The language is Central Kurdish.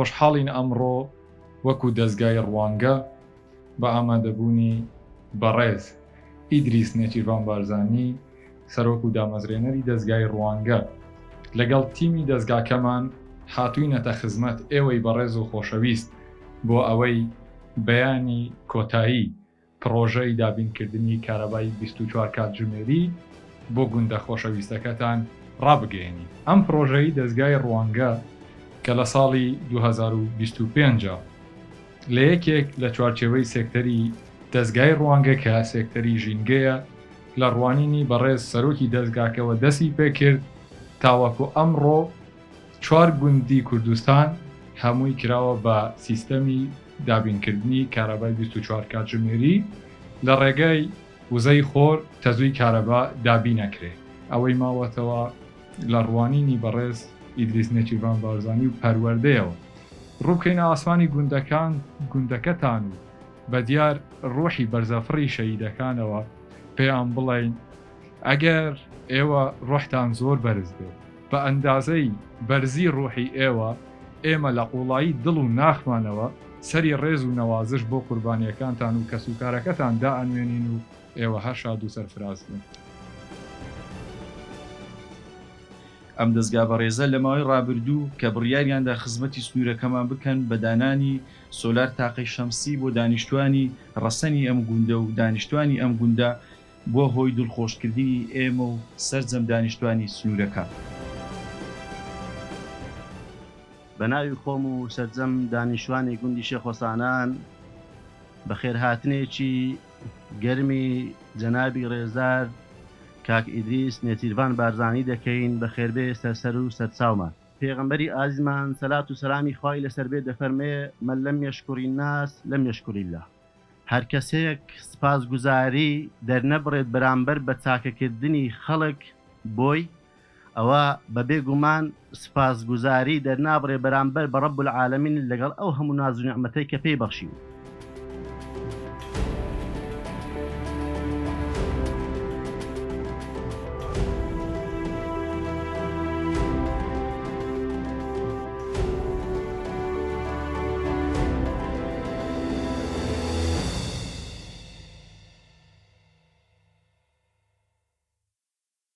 خۆشحاڵین ئەمڕۆ وەکو دەزگای ڕوانگە بە ئامادەبوونی بەڕێز ئیدریس نێچیرڤان بارزانی سەرۆک و دامەزرێنەری دەزگای ڕوانگە لەگەڵ تیمی دەزگاکەمان هاتووینەتە خزمەت ئێوەی بەڕێز و خۆشەویست بۆ ئەوەی بەیانی کۆتایی پڕۆژەی دابینکردنی کارەبای 24 کاتژمێری بۆ گوندە خۆشەویستەکەتان ڕابگەیەنین. ئەم پڕۆژەی دەزگای ڕوانگە کە لە ساڵی 2025 لە یەکێک لە چوارچێوەی سێکتەری دەزگای ڕوانگە کە سێکتەری ژینگەیە لە ڕوانینی بەڕێز سەرۆکی دەزگاکەوە دەستی پێکرد تاوەکو ئەمڕۆ چوار گوندی کوردستان هەمووی کراوە بە سیستەمی دابینکردنی کارەبای 24 کاتژمێری لە ڕێگای وزەی خۆر تەزووی کارەبا دابینەکرێ ئەوەی ماوەتەوە لە ڕوانینی بەڕێز ئیدریس نێچیرڤان بارزانی و پەروەردەیەوە ڕووبکەینە ئاسمانی گوندەکان گوندەکەتان و بەدیار ڕوحی بەرزەفڕی شەهیدەکانەوە پێیان بڵێین ئەگەر ئێوە ڕۆحتان زۆر بەرز بێت بە ئەندازەی بەرزی ڕوحی ئێوە ئێمە لە قوڵایی دڵ و ناخمانەوە سەری ڕێز و نەوازش بۆ قوربانیەکانتان و کەسوکارەکەتان دائەنوێنین و ئێوە هەر شاد و سەرفراز بن. ئەم دەزگا بەڕێزە لە ماوەی ڕابردوو کە بڕیاریاندا خزمەتی سنوورەکەمان بکەن بە دانانی سۆلار تاقەی شەمسی بۆ دانیشتوانی ڕەسەنی ئەم گوندە و دانیشتوانی ئەم گوندە بووە هۆی دڵخۆشکردنی ئێمە و سەرجەم دانیشتوانی سنوورەکە. بە ناوی خۆم و سەرجەم دانیشتوانی گوندی شێخۆسانان بەخێرهاتنێکی گەرمی جەنابی ڕێزدار کاک ئیدریس نێچیرڤان بارزانی دەکەین بەخێربێ سەر سەر و سەرچاومان. پێغەمبەری ئازیزمان سەلات و سەلامی خوای لەسەر بێت دەفەرمێ، من لم یشکر الناس لم یشکر اللە، هەرکەسێک سپاسگوزاری دەرنەبڕێت بەرامبەر بە چاکەکردنی خەڵک بۆی ئەوا بەبێ گومان سپاسگوزاری دەرنابڕێ بەرامبەر بە رب العالمین لەگەڵ ئەو هەموو ناز و نیعمەتەی کە پێی بەخشیوی.